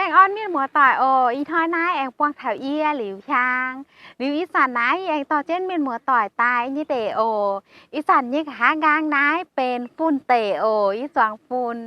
Aengx orn mienh muoz-doic oc. Ih hnoi naaiv aengx buangh taux yie Liuz Hiaang. Liuz ih zanc naaiv yie aengx dorh jienv mienh muoz-doic daaih nyei deix oc. Ih zanc nyei nqa'haav nqaang naaiv benx fun deic oc, yie zuangx fun.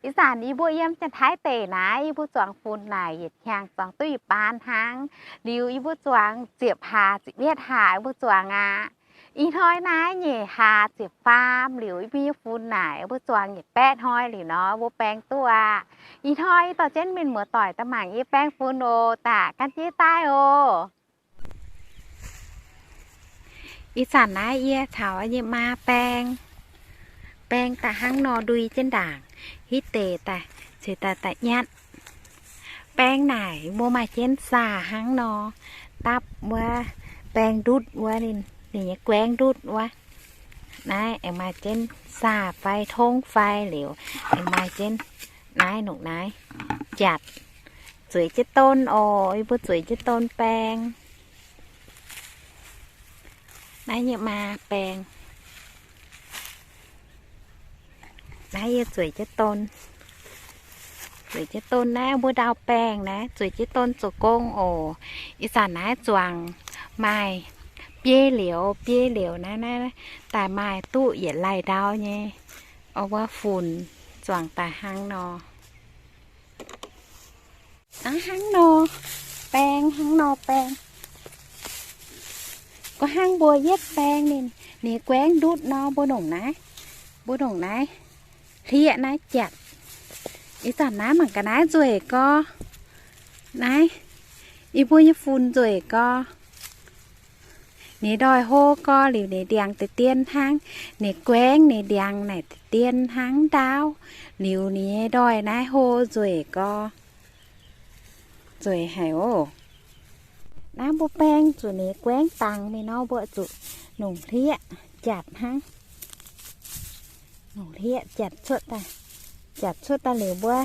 Ih zanc yie mbuo yiem Janx-Taiv deic naaiv, yie mbuo zuangx fun naaic yietc hiaangx zuangx duqv yietc baan hnangv. Liuz yie mbuo zuangx ziepc hlaax ziepc yietv hlaax yie mbuo zuangx aqv. Ih hnoi naaiv nyeic hlaax ziepc faam liuz, yie mbuo nyei fun naaic mbuo zuangx yietc baeqv hnoi liuz nor mbuo baeng duqv aqv. Ih hnoi yie dorh jienv mienh muoz-doic daaih mangc yie baeng fun oc. Daaih gan jienv daaih oc. Ih zanc naaiv yie caux yie maa baeng, baeng daaih hnangv nor ndui jienv ndaangc, hitv deix daaih, ceix daaih daaih nyatv. Baeng naaic mbuo maaih jienv saah hnangv nor, dapv wuov baeng ndutv wuov, ninh nyei guaengv ndutv wuov. Naaiv aengx maaih jienv saah fai tongv fai liuz, aengx maaih jienv naaiv nongc naaiv jatc. Zueiz jienv don oc, yie mbuo zueiz jienv don baeng. Naaiv nyei maa baeng. Naaiv yie zueiz jienv don. Zueiz jienv don naaiv mbuo ndau baengh naaiv, zueiz jienv don zoux gong oc. Ih zanc naaiv zuangx maaih biei liuz, biei liuz naaiv, naaiv daaih maaih duqv yietc laih ndau nyei. Wuov funx zuangx daaih hnangv nor. Hnangv nor baeng, hnangv nor baeng. Gorngv hnangv mbuo yietv baeng ninh, ninh guaengv ndutv nor, mbuo nongc naaiv, mbuo nongc naaiv hlieqv naaiv jatc. Ih zanc naaiv mangc gaax naaiv nzueic gorx. Naaiv, yie mbuo nyei fun nzueic gorx. Ninh ndoih hlo gorx liuz ninh ndiangx deix dien hnangv, ninh guaengv ninh ndiangx naaic deix dien hnangv ndaauv, liuz ninh nyei ndoih naaiv hlo nzueic gorx. Nzueic haic oc. Naaiv mbuo baeng zuqc ninh guaengv dangx mingh nor, mbuo zuqc nongc hlieqv jatc hnangv. Nongc hlieqv jatc cuotv daaih, jatc cuotv daaih liuz mbuo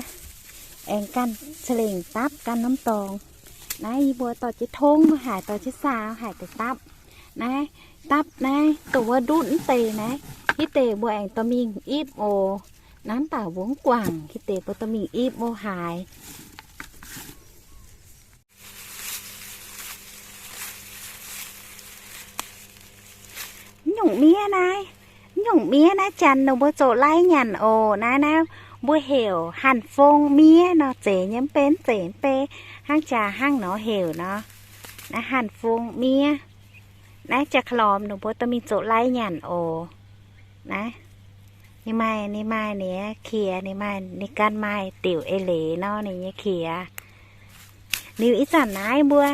aengx ganh ca'lengc dapv ganh norm dorngx. Naaiv yie mbuo dorh jienv tongv haic, dorh jienv saah haic deix dapv. Naaiv dapv naaiv dongh wuov ndutv mv deix naaiv, hitv deix mbuo aengx dorh mingh ipv oc. Naaiv daaih mbuo mv guangc, hitv deix mbuo dorh mingh ipv o haaix. Mv nyungc miev naaiv, mv nyungc miev naaiv janx ninh mbuo zoux lai nyanc oc. Naaiv, naaiv mbuo heuc hanc fong miev nor, zeiz nyei mv bei, mv zeiz mv bei, hnangv jaax hnangv nor heuc nor. Naaiv hanc fong miev. Naaiv jaax-klormx ninh mbuo dorh mingh zoux lai nyanc oc. Naaiv, ninh maaih, ninh maaih ninh nyei qiex, ninh maaih, ninh ganh maaih diuc eix leiz nor, ninh nyei qiex. Liuz ih zanc naaiv mbuo,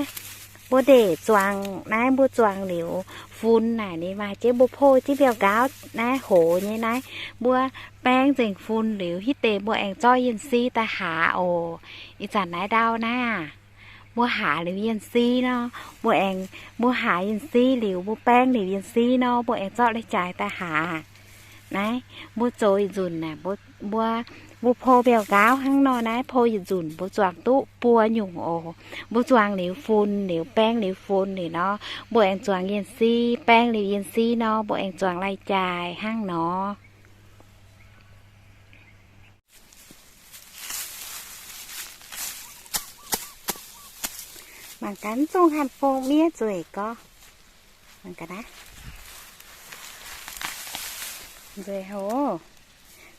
mbuo ndeic zuangx naaiv, mbuo zuangx liuz fun naaic ninh maaih jienv, mbuo pou jienv mbiauh nqaauv naaiv hoz nyei naaiv, mbuo baeng nzengc fun liuz hitv deix mbuo aengx zorqv yienh si daaih haaz oc. Ih zanc naaiv ndau naaiv aac, mbuo haaz liuz yienh si nor, mbuo aengx, mbuo haaz yienh si liuz, mbuo baeng liuz yienh si nor, mbuo aengx zorqv lai-jaaix daaih haaz. Naaiv mbuo zoux yietc nzunc naaic, mbuo, mbuo, mbuo pou mbiauh nqaauv hnangv nor naaiv, pou yietc nzunc mbuo zuangx duqv buo nyungc oc. Mbuo zuangx liuz fun liuz, baeng liuz fun liuz nor, mbuo aengx zuangx yienh si, baeng liuz yienh si nor, mbuo aengx zuangx lai-jaaix hnangv nor. Mangc gaax, zungh hanc fong miev nzueic gorx. Mangc gaax naaiv. Nzueic haic oc.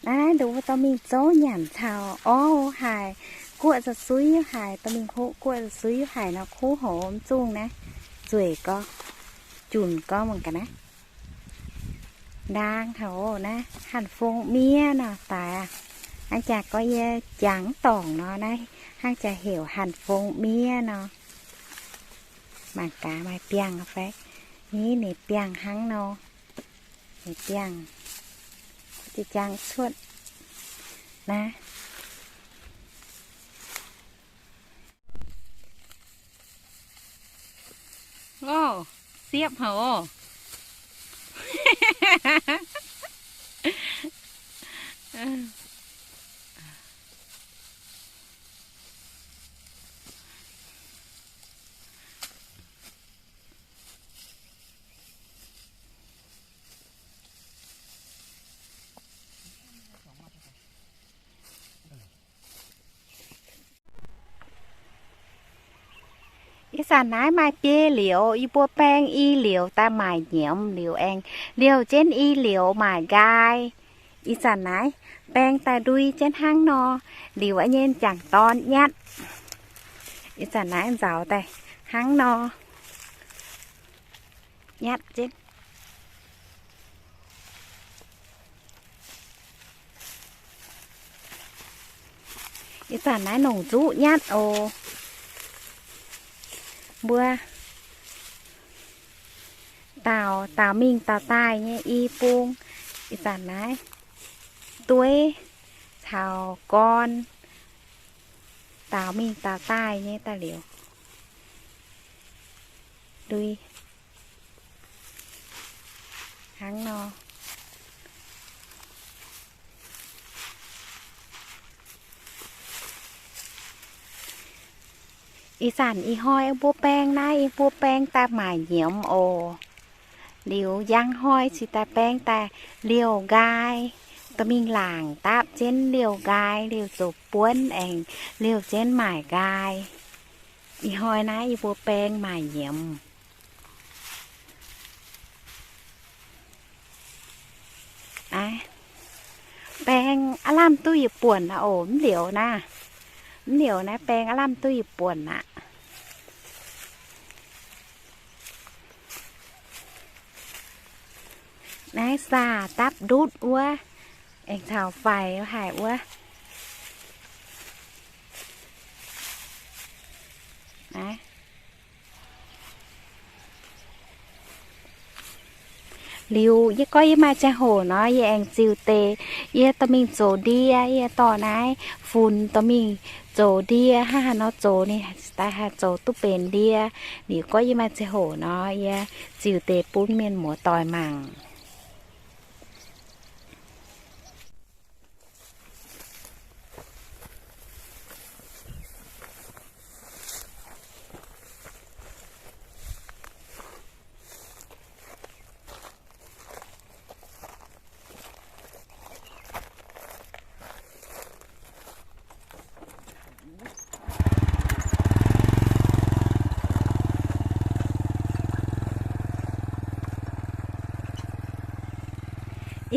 Naaiv, naaiv nduqc mbuo dorh mingh zouv nyanc caux orv haic, guoqv za'suiv haic, dorh mingh hoqv guoqv za'suiv haic nor kuv haic mv zungh naaiv. Nzueic gorx, junc gorx mangc gaax naaiv. Ndaang haic oc. Naaiv hanc fong miev nor daaih aqv. Hnangv jaax gorngv yie jangx dorngc nor, naaiv hnangv jaax heuc hanc fong miev nor. Mangc gaax maaih biangh fai? Ni, ninh biangh hnangv nor. Ninh biangh, jangx cuotv naaiv. Ngorc, siepv haic oc. Ih zanc naaiv maaih biei liouz, yie mbuo baeng i liouz daaih maaic nyiemz liuz aengx liouh jienv i liouz maaic nqaai. Ih zanc naaiv baeng daaih ndui jienv hnangv nor, liuz nyei m'jangc dorn nyatv. Ih zanc naaiv nzauz daaih hnangv nor, nyatv jienv. Ih zanc naaiv nongc nzuqv nyatv oc. Mbuo daaux, daaux mingh daaux daaih nyei i bung. Ih zanc naaiv dueiv caux gorn daaux mingh daaux daaih nyei daaih liuz, ndui hnangv nor. Ih zanc ih hnoi mbuo baeng naaiv, yie mbuo baeng daaih maaic nyiemz oc. Liuz njang hnoi cingx daaih baeng daaih liouh nqaai, dorh mingh laangc dapv jienv liouh nqaai, liouh zoux buonv aengx liouh jienv maaic nqaai. Ih hnoi naaiv yie mbuo baeng maaic nyiemz. Aa, baeng aav lamh duqv yietc buonc aqv oc. Mv liuz naaiv, mv liuz naaiv baeng aav lamh duqv yietc buonc aqv. Naaiv saah dapv ndutv wuov, aengx caux faix haic wuov. Naaiv liuz yie gorngv yie maaih ziangh hoc nor, yie aengx ziux deix, yie dorh mingh zoux ndie, yie dorh naaiv funx dorh mingh zoux ndie, hnangv haaix nor zoux ninh daaih haih zoux duqv benx ndie. Liuz gorngv yie maaih ziangh hoc nor, yie ziux deix bun mienh muoz-doic mangc.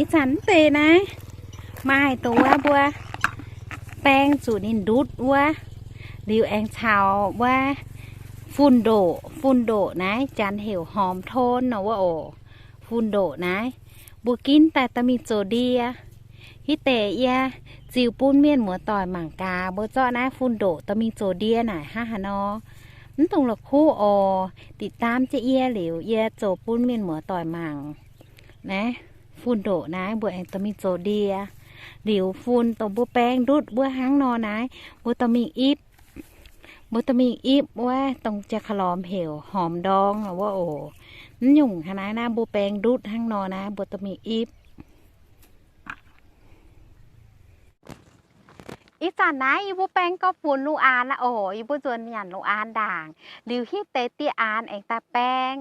Ih zanc mv deix naaiv maaih dongh wuov mbuo baeng zuqc ninh ndutv wuov, liuz aengx caux wuov fun-ndoqc. Fun-ndoqc naaiv janx heuc หอมทน nor wuov oc. Fun-ndoqc naaiv mbuo ginv daaih dorh mingh zoux ndie. Hitv deix yie ziux bun mienh muoz-doic mangc gaax, mbuo zorqv naaiv fun-ndoqc dorh mingh zoux ndie naaic hnangv haaix nor. Mv dungx la'kuqv oc. Diqc daam jienv yie liuz, yie zoux bun mienh muoz-doic mangc. Naaiv fun-ndoqc naaiv mbuo aengx dorh mingh zoux ndie. Liuz fun dongh mbuo baeng ndutv wuov hnangv nor naaiv, mbuo dorh mingh ipv. Mbuo dorh mingh ipv wuov dongh jaa-ka'lormx heuc หอมดอง wuov oc. Mv nyungc hnangv naaiv naaiv mbuo baeng ndutv hnangv nor naaiv mbuo dorh mingh ipv. Ih zanc naaiv yie mbuo baeng gorngv funx lungh aanx aqv oc. Yie mbuo nzuonx nyanc lungh aanx ndaangc, liuz hitv deix dieh aanx aengx daaih baeng.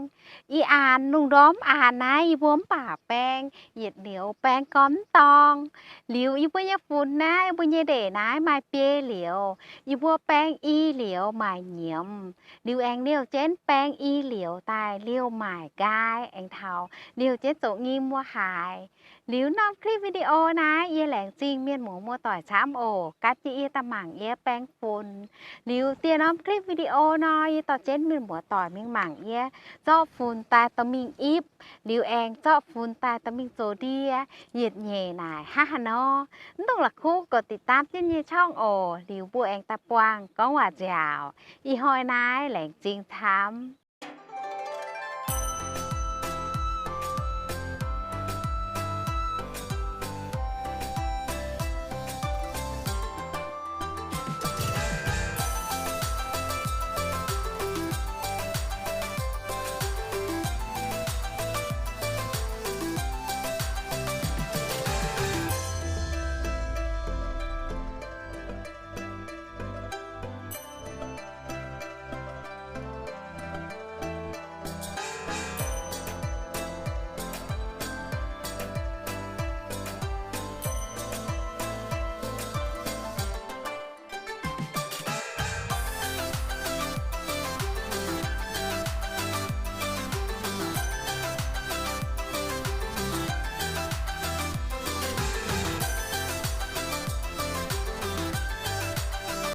Ih aanx lungh ndorm aanx naaiv yie mbuo mv baac baeng yietc liuz baeng gorn mv dorngx. Liuz yie mbuo nyei funx naaiv, yie mbuo nyei ndeic naaiv maaih biei liuz, yie mbuo baeng i liuz maaic nyiemz, liuz aengx liouh jienv baeng i liuz daaih liouh maaic nqaai, aengx taux liouh jienv zoux nyim wuov haaix. Liuz norm คลิปวิดีโอ naaiv yie laengz zingh mienh muoz muoz-doic camv oc. Gan jienv yie daaih mangc yie baeng funx. Liuz dieh norm คลิปวิดีโอ nor, yie dorh jienv mienh muoz-doic mingh mangc yie zorqv funx daaih dorh mingh ipv, liuz aengx zorqv funx daaih dorh mingh zoux ndie, yietc nyeic naaic hnangv haaix nor. Mv dungx la'kuqv กดติดตาม jienv nyei ช่อง oc. Liuz mbuo aengx daaih buangh gorngv waac nziaauc. Ih hnoi naaiv laengz zingh camv.